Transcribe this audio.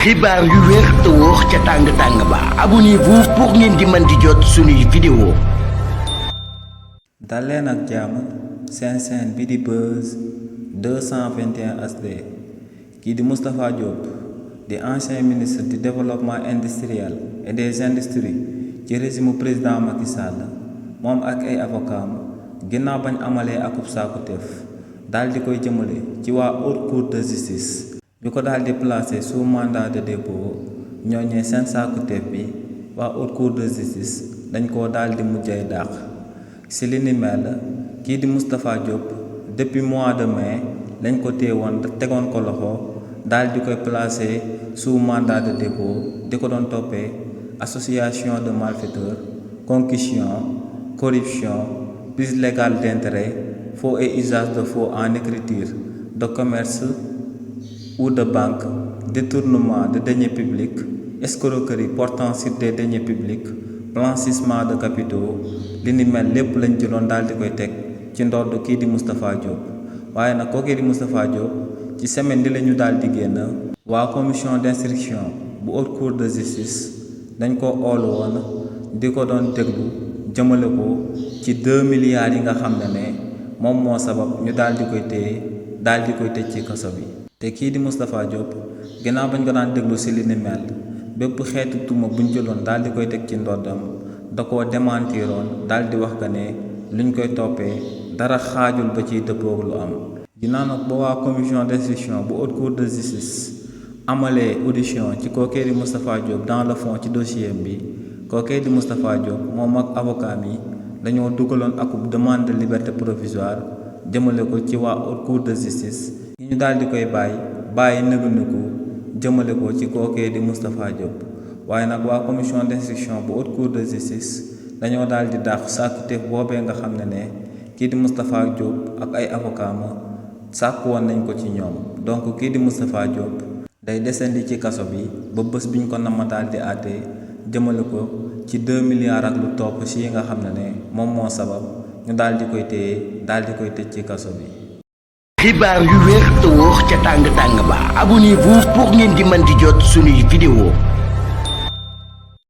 xibaar yu wér te wóor ca tàng ba abonnez-vous pour ngeen di mën di jot suñuy vidéo. daleen ak jàmm seen bi di Buzz 221 HD kii di Moustapha Diop di ancien ministre du développement industriel et des industries ci régime président Macky Sall moom ak ay avocat ginnaaw bañ amalee akub sàkkuteef daal di koy jëmale ci waa haute cour de justice bi ko daal di placé sous mandat de dépôt ñooñee seen sàkkuteef bi waa haute cour de justice dañ koo daal di mujjay dàq si li ni mel kii di Moustapha Diop depuis mois de mai lañ ko téewoon tegoon ko loxo daal di koy placé sous mandat de dépôt di ko doon toppee association de malfaiteurs concussion corruption prise légale d'intérêt faux et usage de faux en écriture de commerce ou de banque, détournement de deniers publics, escroquerie portant sur des deniers publics, blanchissement de capitaux li ni mel lépp lañ jëloon daal di koy teg ci ndodd kii di Moustapha Diop waaye nag kookii di Moustapha Diop ci semaine di la ñu daal di génn waa commission d'instruction bu haute cour de justice dañ ko oolu woon di ko doon déglu jëmale ko ci 2 milliards yi nga xam ne moom moo sabab ñu daal di koy téye daal di koy tëj ci kaso bi. te kii di Moustapha Diop ginnaaw bañ ko daan déglu si li ni mel bépp xeetu tuuma buñ jëloon daal di koy teg ci ndoddam da koo démentiroon daal di wax que ne luñ koy toppee dara xaajul ba ciy dëppoog lu am. ginnaaw nag ba waa commission d'instruction bu haute cour de justice amalee audition ci kookee di Moustapha Diop dans le fond ci dossier bi kookee di Moustapha Diop moom ak avocat mi dañoo dugaloon akub demande de liberté provisoire jëmale ko ci waa haute cour de justice. ñu daal di koy bàyyi nëgëniku jëmale ko ci kookee di Moustapha Diop waaye nag waa commission d'instruction bu haute cour de justice dañoo daal di dàq sàkkuteef boobee nga xam ne kii di Moustapha Diop ak ay avocat ma sàkk woon nañ ko ci ñoom donc kii di Moustapha Diop day desandi ci kaso bi ba bés biñ ko nama daal di àtte jëmale ko ci 2 milliards ak lu topp si yi nga xam ne moom moo sabab ñu daal di koy téye daal di koy tëj ci kaso bi. xibaar yu wér te wóor ca tàng ba abonnez-vous pour ngeen di mën di jot suñuy vidéo.